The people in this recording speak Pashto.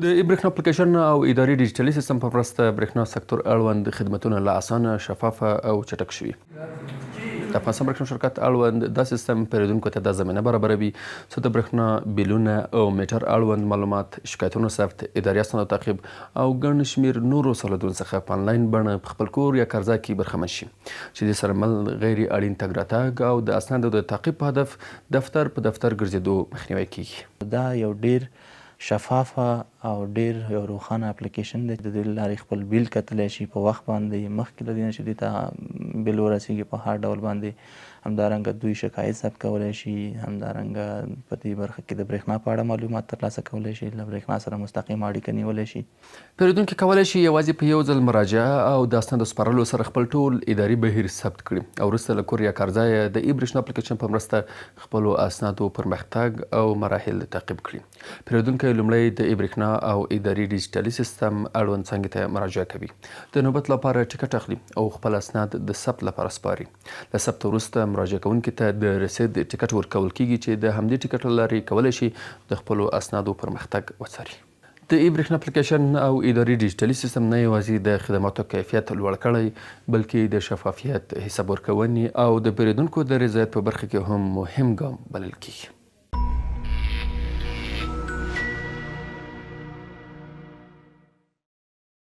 د ای-برېښنا اپلیکیشن او اداري ډیجیټلي سیستم په مرسته برېښنا سکتور اړوند خدمتونه لا اسانه، شفافه او چټک شوي. د افغانستان برېښنا شرکت اړوند دا سیستم پېرېدونکو ته دا زمینه برابروي څو د برېښنا بیلونه او میټر اړوند معلومات، شکایتونو ثبت، اداري اسنادو تعقیب او ګڼ شمېر نورو سهولتونو څخه په انلاین بڼه په خپل کور یا کارځای کې برخمن شي چې دې سره مل غیر اړین تګ راتګ او د اسنادو د تعقیب په هدف دفتر په دفتر ګرځېدو مخنیوی کېږي. دا یو ډېر شفافه او ډیر یو روښانه اپلیکیشن دی، د دې له لارې خپل بیل کتلی شي په وخت باندې، مخکې له دې نه چې دوی ته بیل ورسیږي په هر ډول باندې، همدارنګه دوی شکایت ثبت کولی شي، همدارنګه په دې برخه کې د برېښنا په اړه معلومات ترلاسه کولی شي، له برېښنا سره مستقیمه اړیکه نیولی شي. پېرودونکي کولی شي یوازې په یو ځل مراجعه او د اسنادو سپارلو سره خپل ټول اداري بهیر ثبت کړي او وروسته له کور یا کارځایه د ای-برېښنا اپلیکیشن په مرسته خپلو اسنادو پرمختګ او مراحل تعقیب کړي. پېرودونکی لومړی د ای-برېښنا او اداري ډیجیټلي سیستم اړوند څانګې ته مراجعه کوي، د نوبت لپاره ټکټ اخلي او خپل اسناد د ثبت لپاره سپاري. له ثبت وروسته مراجعه کوونکي ته د رسید ټکټ ورکول کېږي چې د همدې ټکټ له لارې کولی شي د خپلو اسنادو پرمختګ وڅاري. د ای-برېښنا اپلیکیشن او اداري ډیجیټلي سیستم نه یوازې د خدماتو کیفیت لوړ کړی، بلکې د شفافیت، حساب ورکونې او د پېرېدونکو د رضایت په برخه کې هم مهم ګام بلل کېږي.